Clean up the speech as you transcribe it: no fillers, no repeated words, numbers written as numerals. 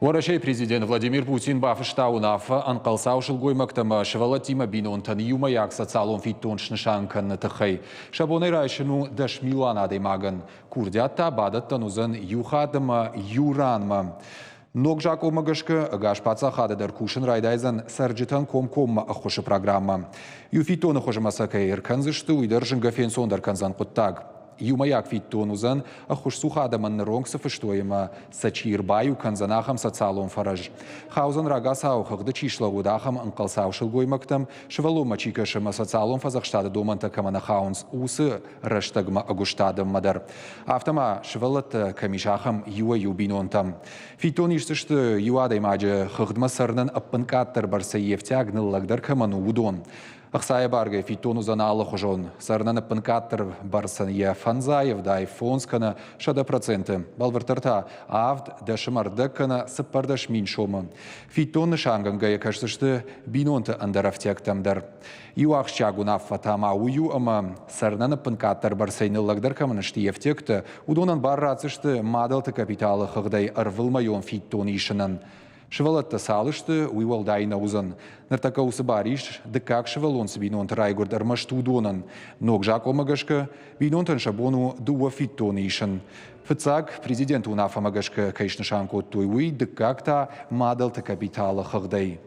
Уӕрӕсейы президент Владимир Путин бафыста уынаффӕ ӕнхъӕлцау сылгоймӕгтӕ ӕмӕ сывӕллӕттимӕ бинонтӕн иумӕйаг социалон фиддон снысан кӕныны тыххӕй. Сӕ бонӕй райсын у 10 милуан адӕймагӕн. Курдиат та бадӕттӕн уыдзӕн иу хатт ӕмӕ иу ранмӕ. Ног закъонмӕ гӕсгӕ ӕгас паддзахады дӕр кусын райдайдзӕн цӕрджытӕн комкоммӕ ӕххуысы программӕ. Иу фиддоны хуызмӕ сӕ кӕй ӕркӕндзысты, уый дӕр зынгӕ фенцондӕр кӕндзӕн хъуыддаг. Иумӕйаг фиддон уыдзӕн, ӕххуысцух адӕмӕн ныронг цы фыстой ӕмӕ сӕ чи ӕрбаиу кӕндзӕн, ахӕм социалон фӕрӕз. Хаудзӕн рагацау хыгъды чи слӕууыд, ахӕм ӕнхъӕлцау сылгоймӕгтӕм, сывӕллонмӕ чи кӕсы ӕмӕ социалон фӕдзӕхстады домӕнтӕ кӕмӕ нӕ хауынц, уыцы рӕстӕгмӕ ӕгуыст адӕммӕ дӕр. Афтӕ ма сывӕллӕттӕ кӕм ис, ахӕм иуӕй-иу бинонтӕм. Фиддон исдзысты иу адӕймаджы хыгъдмӕ цӕрынӕн ӕппынкъаддӕр бӕрцӕй йе фтиаг ныллӕгдӕр кӕмӕн у, уыдон. Ӕхцайӕ баргӕ фиддон уыдзӕн алыхуызон. Цӕрынӕн ӕппынкъаддӕр бӕрцӕн йӕ фӕндзай, 75 кӕнӕ 100%, бӕлвырддӕр та авд, дӕсӕм ӕрдӕг кӕнӕ 14 000 сомы. Фиддон нысангӕнгӕйӕ кӕсдзысты бинонты ӕндӕр ӕфтиӕгтӕм дӕр. Иу ахсджиаг уынаффӕ та ма уый у, ӕмӕ цӕрынӕн ӕппынкъаддӕр бӕрцӕй ныллӕгдӕр кӕмӕн сты йе фтиӕгтӕ, уыдонӕн бар ратдзысты мадӕлты капиталы хыгъдӕй ӕрвылмӕйон фиддон исынӕн. Сывӕллӕттӕ цал сты, уый уӕлдай нӕ уыдзӕн. Ныртӕккӕ уыцы бар ис, дыккаг сывӕллон цы бинонты райгуырд, ӕрмӕст уыдонӕн. Ног закъонмӕ гӕсгӕ, бинонтӕн сӕ бон у дыууӕ фиддоны исын. Фыццаг, президенты уынаффӕмӕ гӕсгӕ кӕй снысан кодтой, уый, дыккаг та мадӕлты капиталы хыгъдӕй.